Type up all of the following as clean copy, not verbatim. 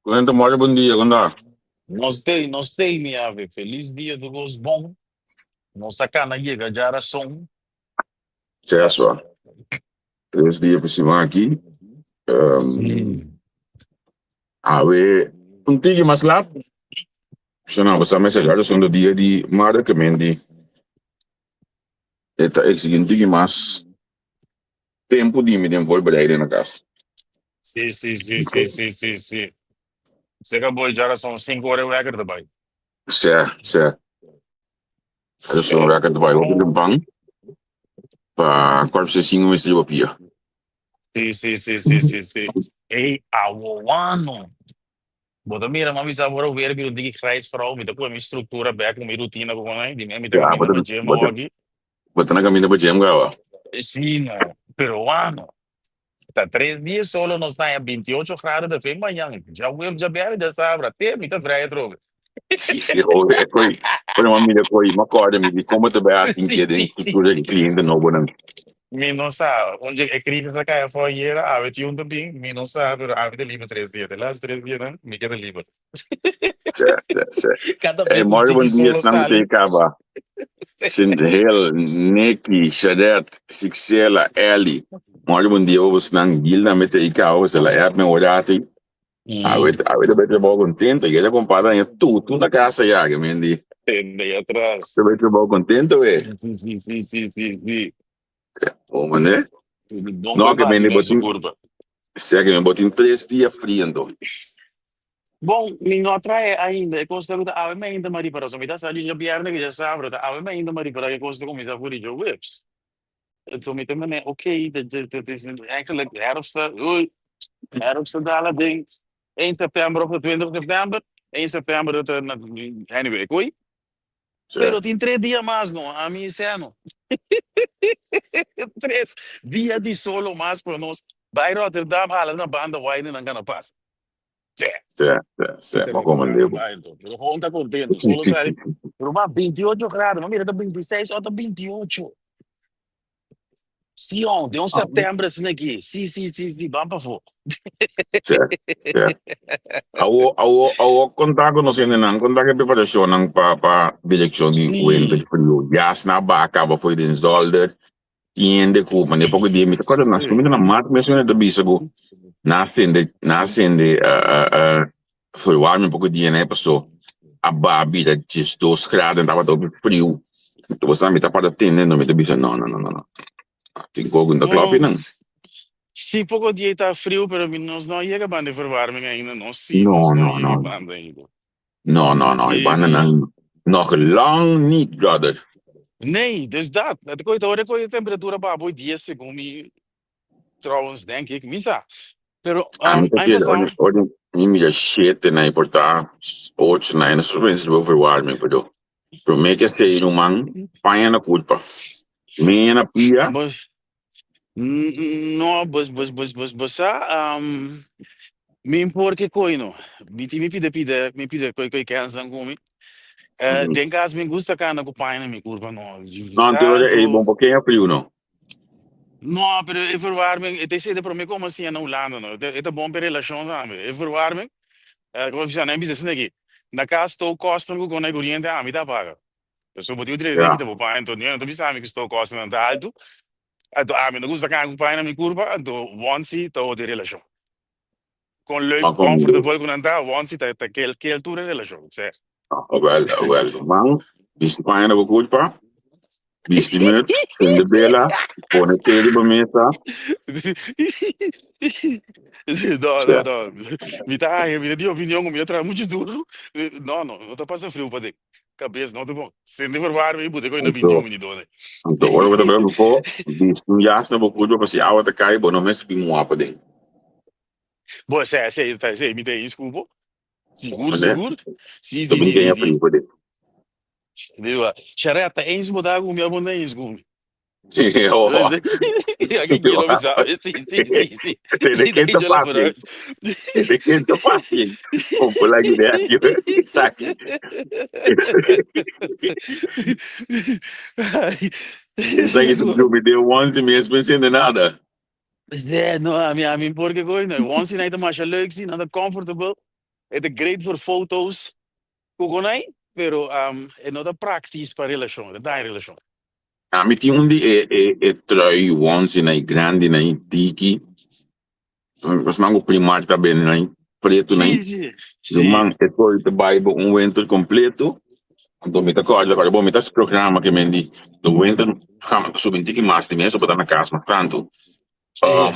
Lente mori bon dia, kon ta? Nos tei, nos tei mi ave. Felis dia tur kos bon. Nos a kana yega djarason. Seswa. Tres dia pa siman aki. Sí. Awe un tiki mas lat. Shana, bo sa mester djarason ta dia di Madre Kemendi. E ta exigi un tiki mas tempu di mi den voorbereiding na kas. Sí, sí, sí, sí, sí, sí, sí. Seka boy djarason sinku ora e wekker ta bai. Sè, sè. Djarason wekker ta bai hopi limpan pa kwart pa sinku mester riba pia. Sí, sí, sí, sí, sí, sí. Ey, awowano. Bo ta mira, m'a bisa ora weer bira un tiki grijs vrouw, mi ta kohe mi struktura bek ku mi rutina ku kon ei, di mi mi ta Ya, kaminda bo ta, pa gym bo ta, awoki. bo ta na kaminda pa gym kaba? Sí, no. Pero wano, ta tres dia solo nos ta haña 28 grado ta fe mañan, djaweps, djabièrnè, djasabra, te mi ta vrij atrobe. Sí, sí, hoor, e koi, ora m'a mira koi, m'a kòrda mi di komo ta bai hasi Sí, ke den sí, sí. struktura di kliente nobonan. Mi no sa, un dje e crisis a cay afo ayera, awe tin un ta bin, mi no sa, pero awe ta liber tres dia, de laatste tres dianan mi keda liber. Sè, sè, sè. Cada Ey, bes un morgen tiki bon dia, solo esnan ku sali. te kaba. Shinhel, Nicky, Shadet, Sixela, Ellie. Morgen bon dia, bosnan. Gilda me te kaba, se la app me orati. Awe, awe ta bai trabou contento. Yera compadre aña tutu na casa ya, que men di. Tende ahí atrás. Ta bai trabou contento, we. Sí, sí, sí, sí, sí, sí. Oh, mané. Don No, koe que bati men di den su botin, kurpa. sea que men botin 3 dia frio ento. Bon, mi no a trae ainda e kos ta ku ta awe mainta m'a ripara. So mi ta sa di djabièrnè ku djasabra ta awe mainta m'a ripara ku e kos ta kuminsá for di djaweps. Anto mi ta manera, oké, dat is eigenlijk herfst, oei, herfst ta dal aden 1 september of 20 september, 1 september ta na, anyway, koei. Pero tin 3 dia mas no, ami sè no. 3 dia di solo mas pa nos bai Rotterdam hala na banda wine nan kana pasa. Sè. Sè, sè, sè, ma komandé bo. Pero gewoon ta contento, solo sali. Pero ma 28 graden, ma mira ta 26 o ta 28. Sí, on, den un september asina aki. Sí, sí, sí, sí, ban pafó. Sè, sè. Awo, awo, awo, konta ku nos hendenan, konta ku e preparashonnan pa direkshon di winter frio. Jas na ba kaba fo'i den zolder, Tiende ku mane poko dia mi ta kòrda na mi ta na mat mes ta bisa ku na sende na sende verwarming poko dia nai paso a baha bira 12 graden tabata hopi friu entonces mi ta para tende mi ta bisa no no no no tin kos ku no ta klòp nan. Sí, poko dia ta friu pero mi nos no a yega banda e verwarming ainda no sí No nos no a no yega no banda ainda. No, no, no. Sí, Banda nan nog lang niet, brother. Nee, dus dat. Dat koe ora koe temperatura baha boy 10 segun mi trouwens denk ik, mi sa. Pero A mi ta aña kere pasado ora ora mi mira 7 na por ta 8 na na so mensen bo verwarming pero prome ke sei ruman paña na kurpa meña na pia. Bos no bos bos bos bos bos sa mi por ke koe no. Mi tin mi pida pida mi pida koe koe kensnan ku mi. Den kas mi gusta kanda ku paña na mi kurpa no. No, anto ora ei bon por keña friu no. No, pero e verwarming, e ta esei ta prome como asina na Hulanda no. E ta bon pa e relashon tambe. E verwarming, como bisa nan bisa asina aki, na kas stookkosten ku kona e koriente ami ta paga. Pasobra bo tin ku trese den kita bo paña, anto no ta bisa ami ku stookkostennan ta altu. Anto ami no gusta kanga ku paña na mi kurpa, anto wonsi ta otro relashon. Kon leuk, Ma kon comfortable ku nan ta, wonsi ta ta kel kel tur e relashon. Sè. Wel, wel, man, bisti paña na bo kurpa, bisti mut, prende bela, pone te riba mesa. No, no, no. Mi ta haña, mi ta di opinion ku mi ta traha muchu duru. No, no, no ta pasa friu paden. Kabes no ta bon. Sende verwarming i buta koe na 21 minüt. Anto ora bo ta bai befo, bisti un jas na bo kurpa pa si awa ta kai bo no mester bin mua paden. Bo esei, esei, ta esei mi ta eens ku bo. Sigur, sigur. Si, Ta si, bin si, si, keña si. frio paden. Diba, Sharet, ta eens bo ta ku mi of bo no ta eens ku mi? Oh. Aki Gilo bisa, si, si, si, si. Tene Si, ken ta ta Gilo fácil. vooruit. Tene ken ta fácil. Como la idea Esaki. Esaki ta drumi den once mes pensando nada. Zé, no, ami, ami porque coisa, no. Once night masha leuk, si, nada comfortable. E ta great for foto's ku konai, pero e no ta praktis pa relashon, e ta daña relashon. Ami tin un di e e e trui onesie nan grandi nan diki, esnan ku Primark ta bende nan pretu nan. Sí, sí, sí. Ruman e trui ta bai bo un winter completo, anto mi ta kòrda kòrda bo mi ta programa ke men di de winter gama ta subi un tiki mas di mes bo ta na kas mas tantu. Sí.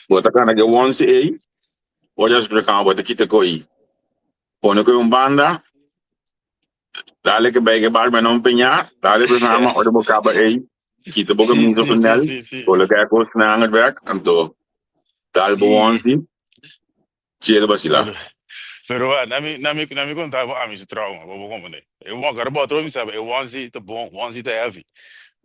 Bo ta gana ke onesie ei, ora bo ta bo ta kita koi pone koi un banda. Dale ke bai ke barba no empeñá, dale programa ora bo kaba ei, kita bo Sí, camisa sí, sí, flanel, sí, sí. coloca e kosnan bek, anto dal bo Sí. onsi, chelo basila. Pero, pero ah, na mi, na mi, na mi conta bo ami su trauma, bo bo comprende. E won, karo bo otro mi sabe, e onesie ta bon, onesie ta heavy.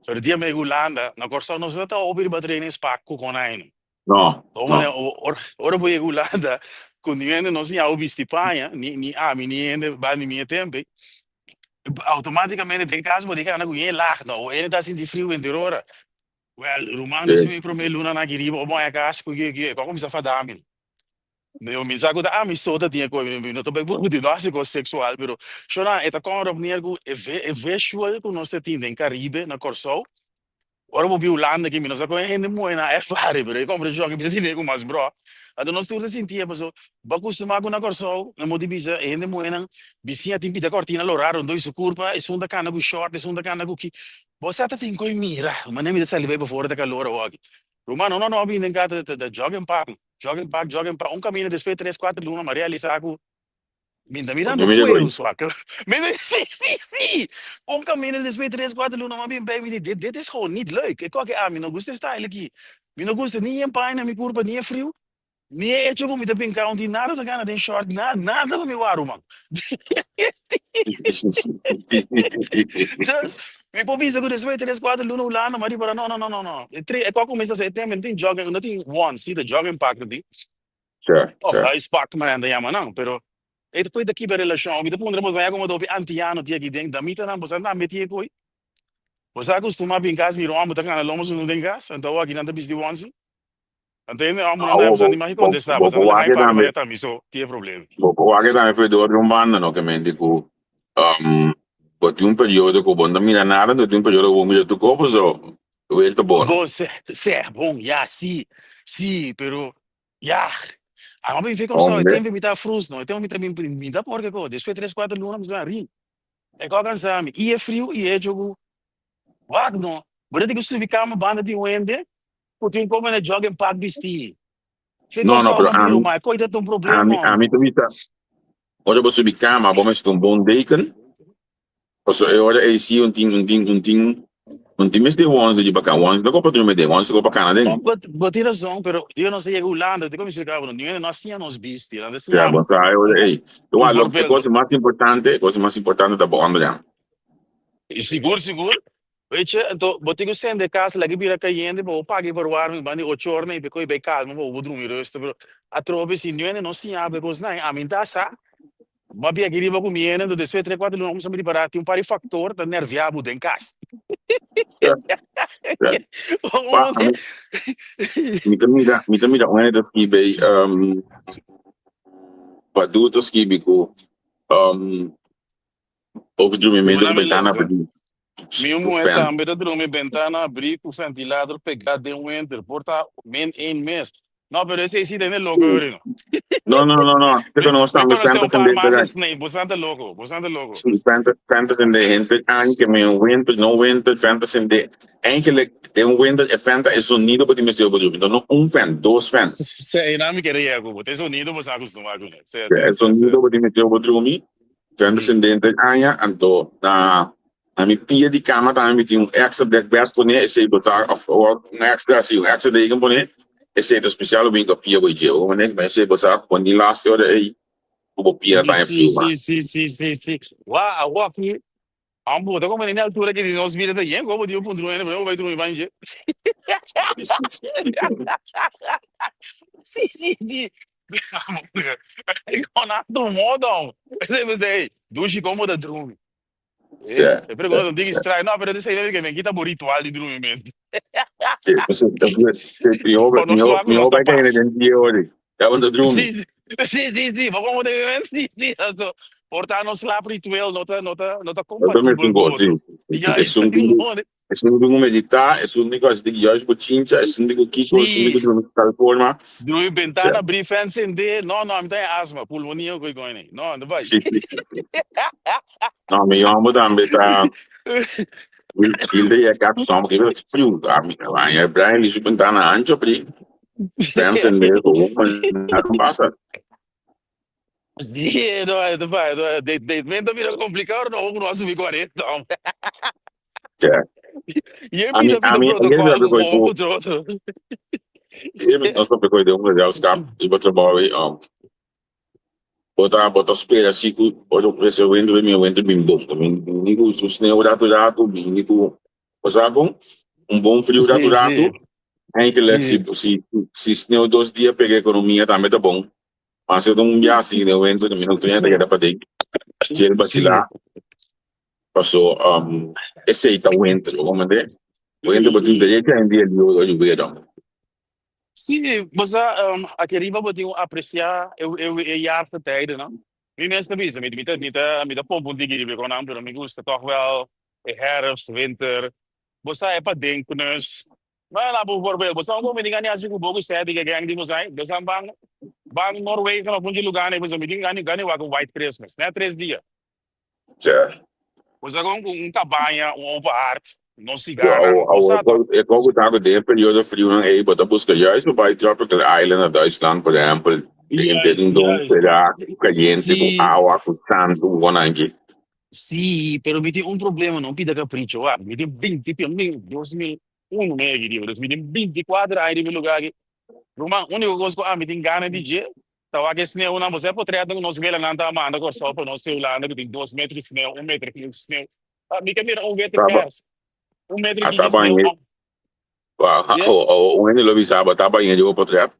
Pero dia mi a Hulanda, na Kòrsou nos no ta hopi riba trainingspak ku konai no. No, Hombre, no. ora, ora bo yega Hulanda, ku ni hende no siña bo bisti paña, ni, ni ami, ni hende banda di mi e tempe, automáticamente den kas bo di kana ku yen lag, no, o hende ta sinti friu henter ora. Well, ruman, Sí. dus mi prome lunanan aki riba, o bo haña kas ku ke, ke, ku a kuminsá fada mi. Mi mi sa ku ta ami so ta tin e kos, mi no ta bai por no hasi kos seksual, pero shona e ta kòrda op neer ku e ve e visual ku nos ta tin den Karibe, na Kòrsou, Ora bo bin Hulanda aki mi no sa kon e hende muhe nan a ervare pero e kompreshon aki mi ta tene ku mas bro. Anto nos tur ta sinti e paso bo a kustumá ku na Kòrsou nan bo di bisa e hende muhenan bisiña tin pita kòrtina lorá rondó su kurpa esun ta kana ku short esun ta kana ku ki bo sa ta tin koe mira manera mi ta sali bai pafora ta kalor awoki. Ruman no no no a bini den kata ta jogging pak jogging pak jogging pak un kaminda despues tres kuater luna mi a realisá ku Mi ta mirando Mira cuero goy. swak. Mi ta sí, sí, sí. Un camino después tres, cuatro luna m'a bin bij mi di dit, dit is gewoon niet leuk. E koke a mi no gusta e style aki. Mi no gusta ni e paña na mi curpa, ni e friu, ni e hecho cu mi ta pinca un tin nada ta gana den short, nada, nada pa mi waru man. Dus, mi por bisa cu después tres, cuatro luna Hulanda m'a ripara no, no, no, no, no. E tre, e koke cuminsa e tempo no tin jogging, no tin ones, si ta jogging pak no tin. Sure, Of sure. huispak manera nan ta yama nan, pero e ta koe ta kibra relashon. Mi ta puntra boso vaya komo ta hopi antiano tin aki den, damitanan boso tambe tin e koe? Boso a kustumá bin kas mira un hòmber ta kana lomo sunú den kas, anto awor aki nan ta bisti wonsi? Anto e hòmbernan Awor ta boso bo ni maki bo kontestá, bo boso por no ta wak haña papia tambe manera ta mi so tin e problema. bo por wak tambe for di otro un banda no ke menti ku um bo tin un periodo ku bo no ta mira nada anto tin un periodo ku bo mira tur kopo so weer ta bo no. Bo sè sè bon ya si si pero Ya, amo bin fi Kòrsou, e Hombre. tempu mi ta frus no, e tempu mi ta bin mi ta por kiko, despues tres kuater luna mi ta rin, e kò kansa mi, i e friu i e hecho ku wak no, bo ta tin ku subi kama banda di un hende ku tin komo na jogging pak bisti, fi No, no, Kòrsou pero ma bin ami, ruman, e koi ta ta un problema ami, hombre. ami ta bisa, ora bo subi kama bo mester un bon deken, Paso e ora ei si un tin un tin un tin un tin mester wonse di bakan wonse no ko pa drumi den wonse ko pa kana No, den. bo bo tin razon, pero digo nos a yega Hulanda, te komi splika bo, niun no a siña nos bisti, nan ta Ya siña bo bo sa e un ora un ei. un Wa lo e voorbeeld. kos mas importante e kos mas importante ta bo onderaan. Sigur, sigur. Weet je, anto bo tin ku sende kas laga bira kayente pa bo paga e verwarming banda di ocho ora na i bai kalma pa bo drumi rustig pero atrobe si niun hende no siña bo e kosnan ami ta sa Bo a bia aki riba ku mi hende, enton despues tres kuater luna kuminsá mi ripará tin un par di faktor ta nerviá bo den kas. Ja, ja. Pa ami, mi ta mira, mi ta mira un hende ta skibi ei, um, Badu ta skibi ku um, over drumimento Duna ku mi bentana lesa. abrí Mi ku muhé fan. tambe ta drumi bentana abrí ku ventilador pegá den winter, por ta min één mes. No, pero esei sí ta hende loko yori no. No, no, no, no. Te Mi, konos mi tambe konosé fan ta un par sende mas terrein. esnei, bosan ta loko, bosan ta loko. Sí, fan ta, fan ta sende henter aña ke men winter, no winter, fan ta sende. Eigenlijk den winter e fan ta e sonido bo tin mester bo drumi. No un fan, dos fan. Sí, einan mi kere yega ku bo. Ta e sonido bosan a kustumá kuné. Sí, sí, E sí, sí. sonido bo tin mester bo drumi. Fan ta sende henter aña, anto na Na mi pia di kama tambe mi tin un extra dekbed pone, esei bo sa, of un extra, si, un extra deken pone, esei ta special bo bin ku pia bo dje. Ora manera ku esei bo sa, bo ni last e ora ei ku bo pia ta haña Sí, friu mas. sí, sí, sí, sí, sí. Wa, awor aki, amo bo ta como na altura aki di nos bida ta yen, ku bo tin un punto nueve, bo bai drumi ban dje. Sí, sí, sí. Kon a tu modo. Esei bo ta ei, dushi kon bo ta drumi. Sí, Eh, e sí, pregunta un tiki sí. straño. No, pero dice que me quita bo ritual di drumimento. Sí, pues, sí, sí, mi Pa hobe, nos mi hobe, wak mi nos hobe ta kai pas. den die ori. Ya bo ta drumi. Sí, sí. Sí, sí, sí, bo como de men, sí, sí, so, por ta nos slaap ritueel no ta, no ta, no ta No ta compatibel mesun cu kos, sí, otro. sí, sí. Juist, Esun tin ku no, esun tin ku meditá, esun tin ku hasi di juist bochincha, esun tin ku kiko, esun tin ku sí, drumi di tal forma. drumi Sí, bentana, bri fan sende, no, no, ami ta en asma, pulmonía cu goine, no, no bai. sí, sí, sí, sí. No, mi homber tambe ta Hilde y acá somos que es frio. A mi, a Brian di su ventana ancho, pri. Fan sende, gewoon, nada pasa. Sí, no, no, no, no, de, de, mento mira complicado, no, uno a subir 40, hombre. Ja. Y A mi, pida, a pida mi, a mi protocolo me con koy un ku, con otro. nos papia koy de un gezelschap, iba trabajo, bota, bota spera si ku, ora ese winter mi winter bin bon. Mi ni ku su sneeuw rato rato, mi ni ku, o sea kon, un bon frio rato rato, Eigenlijk si si si sneeuw dos dia pega economia tambe ta bon. Maar si un biaha si den winter mi no ta keda paden. Chill basila. Paso um, esey ta winter, bo comprende? Winter bo tin derecho a hende liu ora yu weer dan. Sí, bo sa, um, aki riba bo tin un aprecia e, e, e jaargetijden, Mi mes ta bisa, mi, mi ta, mi ta, mi ta pompa un tiki riba e konan, pero mi gusta toch wel e herfst, winter. Bo sa e paden ku nos. No a laat bijvoorbeeld, bo sa un mi tin gana hasi ku bo ku sèt di e gang di bo sa, bo sa ban ban Noorwegen of un di lugar bo sa mi tin gana gana wak un white Christmas, net 3 dia. Bo sa kon ku un kabaña, un open heart, no sigarnan, bo sa toch. E koko ta ku den periodo friunan ei bo ta buska juist bo bai Tropical Island na Duitsland por ehempel, den den donker, kayente ku awa ku santu ku konanki. Sí, pero mi tin un problema, no pida capricho, wak. Mi tin 20 pia, mi 2001 mi a riba, dus mi tin 24 aña riba e lugar aki. Ruman, único cos cu ami tin gana di dje, ta wak e sneunan. Bo sa e potretnan cu nos welanan ta manda Corsou pa nos Hulanda cu tin 2 meter di sneu, 1 meter di sneu. Ah, mi ke mira un wete kers, 1 meter di sneu. Un hende lo bisa bo ta baña riba potret.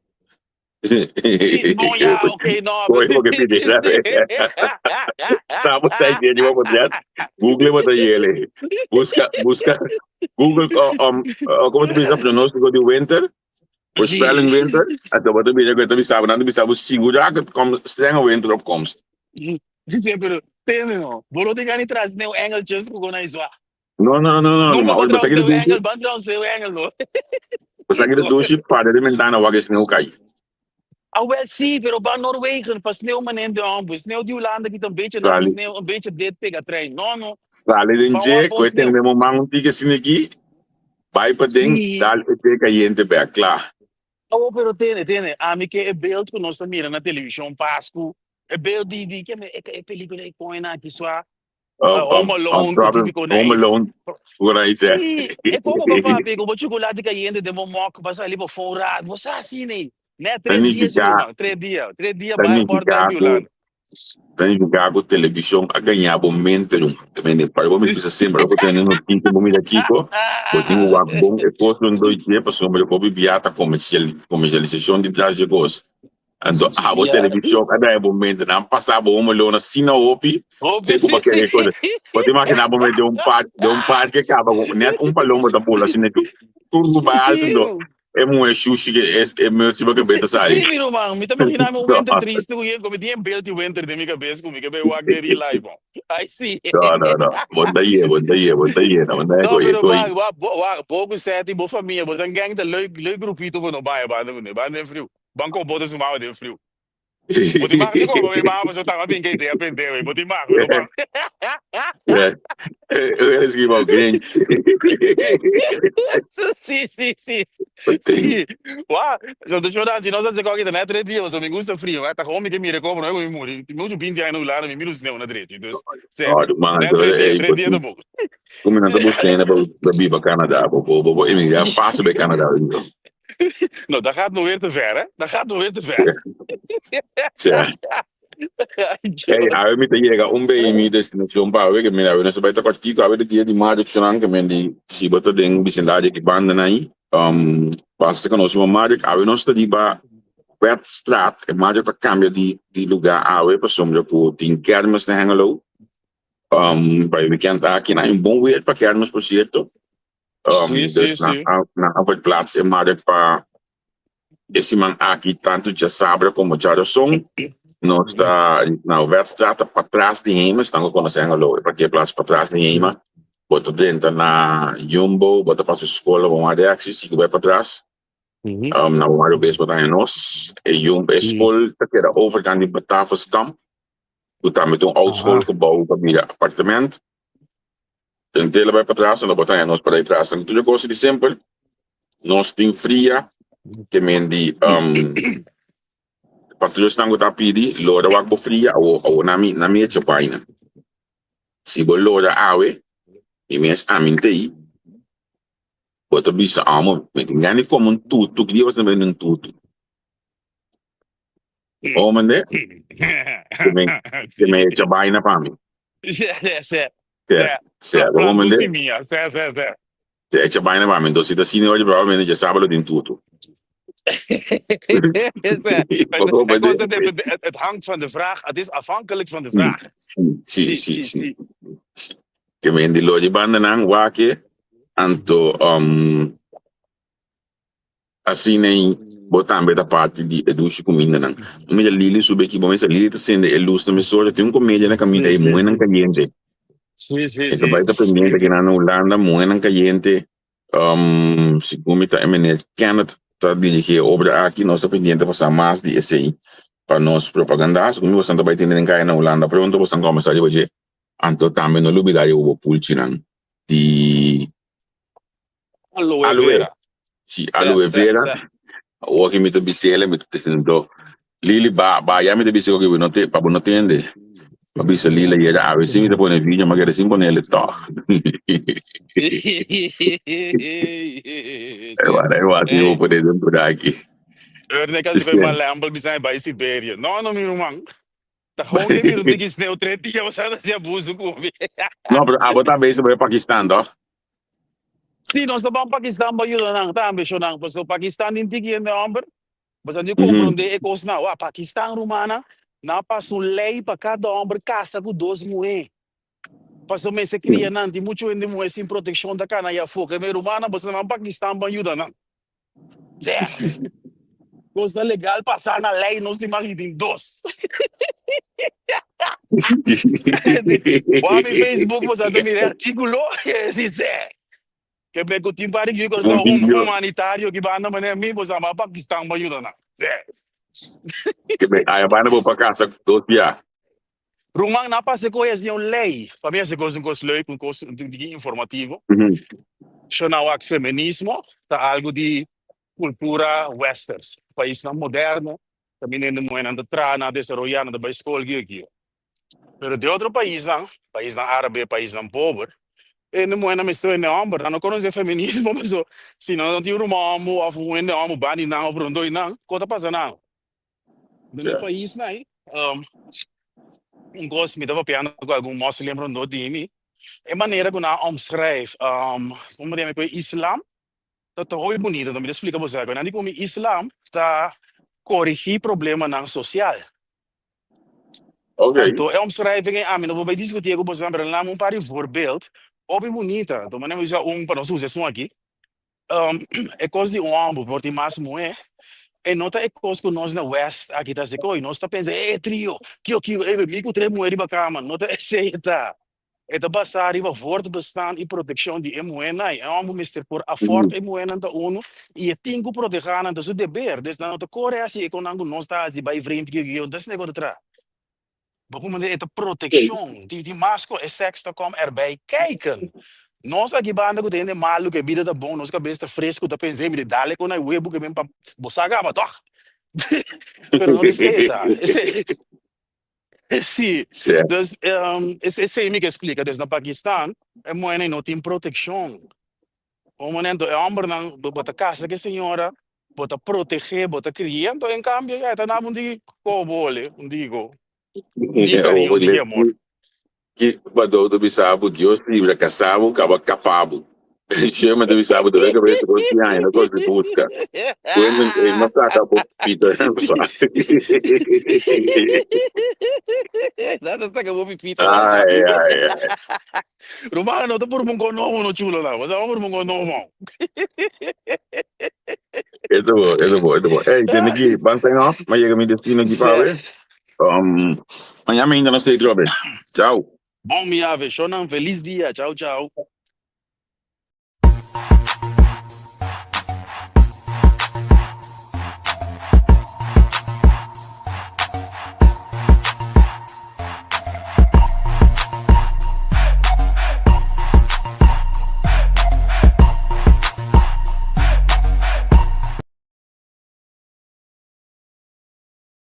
Sí, bon, ja, oké, no. Oye, porque pide, Tabo ta dje potret. Google bo ta yele. Busca, busca. Google, como te bisa pronóstico di winter? Voorspelling winter. Anto bo ta mira ku ta bisa, nan ta bisa bo sigurá ku kom strenge winter opkomst. Sí, pero tende no. Bo no tin gana di traha sneeuw engeltjes ku gona iswa. No, no, no, no, Nunca ma bo oi, traha basta sneeuw dushi, engel, ban traha sneeuw engel no. Basta dushi para de ventana wak e sneeuw kai. Ah, wel sí, pero ban Noorwegen pa sneeuw manen de hombre. Sneeuw di Hulanda ki ta een beetje natte Sali, sneeuw, een beetje dit pega trein. No, no. Sali den Ban wak dje, bon koe sneeuw. tende mo man un tiki siniki, bai pa den, dal e te cayente bek, kla. Oh, pero tene, tene, ami ke e beeld ku nos ta mira na televishon Pasku, e beeld di, di, ke me, e, e pelikula e koina aki swa, Home Alone, ku Problem, típiko Home nee. Alone, por ahí se. Sí, e koko pa papia ku bo chocolate kayente den bo mok, pa sali pa fon raad, bo sa así nee. Net 3 dia sí, ruman, 3 dia, 3 dia Ta bai airport nifiká bek ku Hulanda. Ta nifiká ku televishon a gaña bo mente ruman. Te mende pa bo mi bisa semper ora bo tene notisia bo mira kiko, bo tin ku wak bon e kos lo ndoi dje pasobra bo bibia ta komersial komersialisashon di tras dje kos. Anto abo televishon a daña bo mente nan pasa bo Home Alone asina hopi te ku bo kere e kos. Bo ta imaginá bo mes den un park den un parke kaba ku net un paloma ta bula asina tur ku bai alto anto e muhe shushi ke e muts riba kabes ta sali. Sí, mi ruman, mi ta imaginá mi un winter triste ku yen ku mi tin e beeld di winter den mi kabes ku mi ke bai wak den real life bon. Ai sí. No, no, no. Bo ta ye, bo ta ye, bo ta ye. No, bo ta No, ye, pero koy. wak, wak, bo, wak, bo ku Seti, bo famia, bo san gang ta leuk, leuk grupito bo no bai banda kuné, banda den friu. Ban ko bo ta sumaba den friu. Bo tin mag di koba mi mama so taba bin ke idea pendejo ei. Bo tin mag, pero ban. Eres que iba Grinch. Sí, sí, sí. Sí. Wa, so te shoda si no sa se koki ta net 3 dia, so mi gusta frio. Ta gewoon mi ke mira como no mi muri. Mi mucho 20 aña na Hulanda, mi mira sneeuw na drechi. Dus, se, Oh, man, net 3 dia, ei, 3 dia ta bon. Como não tá buscando para biba Canadá, bo bo bo emigrar fácil bij Canadá. No, dat gaat nog weer te ver, hè? Dat gaat nog weer te ver. Tja. Hey, awe mi ta yega un bei mi destinacion pa awe ke mi awe no se bai ta kòrtiku awe de dia di Mardik shonan ke men di si bo ta den bisindario ki banda nan ei pasa konosi bo Mardik awe nos ta riba Wetstraat e Mardik ta kambia di di luga awe pasobra ku tin kermis na Hengelo pa e weekend aki nan un bon weer pa kermis por sierto dus nan a nan a verplaats e Mardik pa. E siman aki tantu djasabra komo djaroson nos ta na Wetstraat patras di Hema, esnan ku konosé Hengelo e parkeerplaats patras di Hema. Bo ta drenta na Jumbo, bo ta pasa skola bo wak reaksi, sigui bai patras. Na wak robes bo ta haña nos. E Jumbo, e skol ta keda overkant di Batavuskamp, ku tambe ta un oud schoolgebouw ku a bira apartement. Den tela bai patras no bo ta haña nos por ahí tras. Tur e kos di simpel. Nos tin fria ke men di pa tur esnan ku ta pidi lora wak bo fria awo awo na mi na mi echa baina. Si bo lora awe mi mes ami ntei bo ta bisa amo mi tin gana di kome un tutu ki dia bo ta bende un tutu? Oh mende? Ke men ke men echa baina pa mi. Sí, sí, sí. Sí, sí, Pla- bo Plantu mende? simia. Sí, sí, sí. Sí, echa baina pa mi. Entonces si ta asina oye probablemente dja saba lo tin tutu. Sí. Bo Het, het, mende? het, het, het, het hangt van de vraag. Het is afhankelijk van de vraag. Sí, sí, Sí, sí, sí, sí. sí. Ke men di lo di bandanan wak anto Asina ei bo tambe ta parti di e dushi kumindanan. Bo mira Lili subi aki, bo mester Lili ta sende e lus na mesora. Tin un komedia na kaminda Sí, ei, sí, Muhénan sí. Kayente. Sí, sí, E ta sí. bai ta pendiente akinan na Hulanda, Muhénan Kayente. Segun mi ta e meneer Kenneth ta dirigí e obra aki. Nos ta pendiente pa sa mas di esei pa nos propagandá. Segun mi bosan ta bai tene den kaya na Hulanda pronto, bosan kòmensá riba dje. Anto tambe no lubidá riba bo pulchinan di Aloe Aloe. vera. Si, Sè, aloe sè, vera. sè. Awor ki mi ta bis'el, mi ta diciendo, Lili, ba, ba, ya mi ta bis'e oke, no te, pa bo no tende. Pa bisa Lili ayera, awe si mi ta pone video, ma keda sin ponele tog. Ewara, ewara, si bo Hey, pone den por aki. Erne kasi Sí. pa malempel bisa e bai Siberia. No, no, mi ruman. Ta gewoon ke mira un tiki sneeuw tres dia, bo sa ta hasi abuso ku mi. No, pero abo ta bezig bai Pakistan, toch? Sí, nos ta ban Pakistan pa yuda nan tambe, shonnan. Pasobra Pakistan tin tiki hende hòmber. Bo sa di komprondé e kosnan. Wak, Pakistan, rumannan, nan a pasa un lei pa kada hòmber kasa ku dos muhé. Pasobra mester kria nan. Tin muchu hende muhé sin protekshon ta kana ei afó. Ke mi rumannan, bo sa ta ban Pakistan pa yuda nan. Sè, kos ta legal pasá na lei, nos tin mag di tin dos. Bo mi Facebook bo sa ta mira e artíkulo di sè. Ke be ku tin par di yu kòrsou Un video. humanitario ki banda manera mi bo sa ma Pakistan pa yuda nan. Sè. Ke be aya banda bo pa kasa dos bia. Ruman nan pasa koe hasi un lei. Pa mi hasi kos un kos leuk, un kos un tiki informativo. Shona wak feminismo ta algu di kultura westers, paisnan moderno kaminda hende muhénan ta traha, nan a desaroyá, nan ta bai skol, kio kio. Pero den otro paisnan, paisnan árabe, paisnan pober, e hende muhénan mester hende hòmber. Nan no konosé feminismo pasobra si nan no tin un ruman hòmber òf un hende hòmber banda di nan òf rondó di nan, kos ta pasa nan? Den e paisnan ei, un kos mi ta papiando ku algun moslim rondó di mi, e manera ku nan a omschrijf, komo ta yama e islam, Ta ta hopi bunito, mi ta splika bo sèko. Nan di ku mi Islam ta korigí problemanan sosial. Ok. Anto e omschrijving ei ami no por bai diskutié ku boso, pero nan un par di voorbeeld hopi bunita. Anto manera mi usa un pa nos usa esun aki. E kos di un hòmber por tin mas muhé, e no ta e kos ku nos na west aki ta hasi ko'i. Nos ta pensa, e trio, kio kio, e mi ku tres muhé riba kama. No ta esei e ta. E ta basá riba voortbestaan i protekshon di e muhénan. E hòmber mester por afòrt e muhénan ta unu i e tin ku protehá nan, ta su deber. Dus nan no ta kore hasi e konan ku nos ta hasi bai vreemd kiko kiko, no ta asina ku ta traha. Bo kumende e ta protekshon. Tin mas ku e sèks ta kòm erbij kijken. Nos aki banda ku ta hende malu ku e bida ta bon, nos kabes ta fresku ta pensa, hey mi ta dale kon na e webu ke ben pa bo sa kaba tòg. Pero no ta esei ta. Esei. Sí, Sí. dus esei mi ke splika. Dus na Pakistan e muhernan no tin protekshon. Un momento e hombernan bo ta kasa ku e señora, bo ta protegé, bo ta kria, anto en kambio ya e ta naba un diki kobole, un diki ko, un diki kariño, un diki amor. Ki Badou ta bisa bo, Dios libra kasá bo kaba kapá bo. Sherman ta bisa bo, debe kabesa kos di haña, no kos di buska. Bueno, e no saka bo pipita. No ta saka bo pipita na Ai, ai, ai. Rumana no ta por mungo nobo no chulo na. Bo sa por mungo nobo. E ta bo, e ta bo, e ta bo. Ey, tende aki, ban sign off, ma yega mi destino aki pa awe. Mañana ainda nos ta trobe. Ciao. Bon, mi ave, shonan, feliz dia. Ciao, ciao.